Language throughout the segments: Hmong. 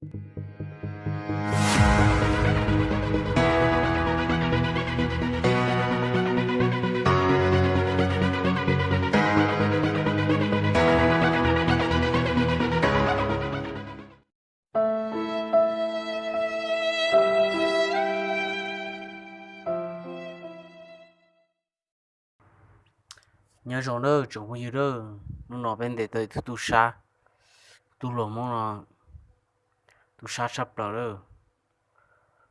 Nyob zoo nawb tsoom phooj ywg nawb, hnub no peb ntes tau ib tug tub sab, tub hluas Hmoob no, tub sab tshaj plaws lawm.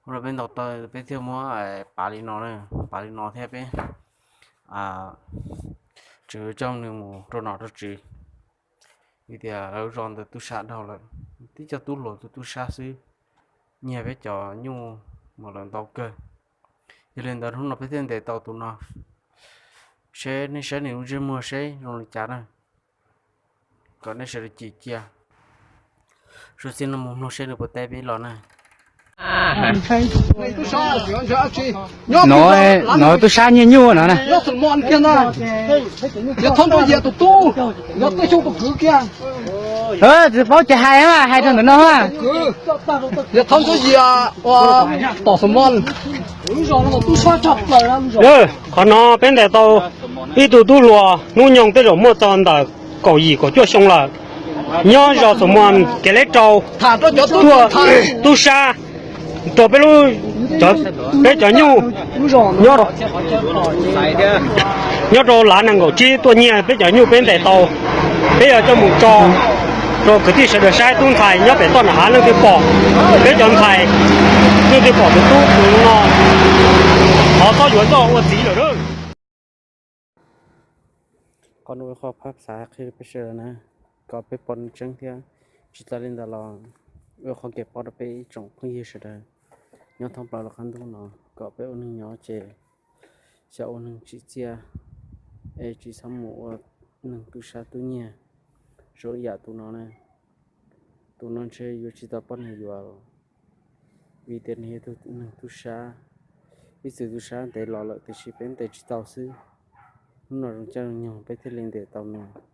Hnub no peb ntes tau peb thiaj muab pav li no, pav li no thiab peb tseem yuav coj nws mus rau nom rau tswv, vim tias lawv zos ntawd tub sab dhau lawm, tib co tub hluas tus tub sab xwb, nyiag peb cov nyuj mas lawv ntau kawg. Yog li ntawd hnub no peb thiaj ntes tau tus no, seb nej saib nws lub ntsej muag seb zoo li cas na, kom nej sawv daws cim cia. Suav txij no mus mloog seb nws puas teb peb los na. No, no tub sab nyiag nyuj no na. Tsis paub ces hais mas hais rau ntawm no mas. Qhov no peb ntes tau ib tug tub hluas hnub nyoog tej zaum muaj txog ntawm kaum yim kaum cuaj xyoo lawm, nyob zos Xos Muas kev leb rau, tuaj tub sab rau peb lub, peb cov nyuj nyob rau lav nees nkaum tsib tuaj nyiag peb cov nyuj peb ntes tau, peb yuav coj mus tso rau kwv tij sawv daws saib. Tub ntxhais nyob pem toj nram hav leej twg pom, peb cov ntxhais leej twg pom tus tub no, thov txhob yuav coj ua txiv lawm. Qhov no ua qhov phab xav qhia peb sawv daws na, kom peb pom neeg tseeb thiab. Tsis tas li ntawd los ua qhov kev paub rau peb ib tsoom phooj ywg sawv daws nyob thoob plaws lub qab ntuj no, kom peb ua neeg nyob ces xyaum ua neeg tsim txiaj, es tsis txhob mus ua neeg tub sab tub nyiag zoo ib yam tus no na. Tus no ntshe yuav tsis tau poj niam yuav, vim tias nws yog tus neeg tub sab, ib txwm tub sab ntev los lawm tiam sis peb ntes tsis tau xwb. Hnub no zoo caij zoo nyoog peb thiaj li ntes tau nws.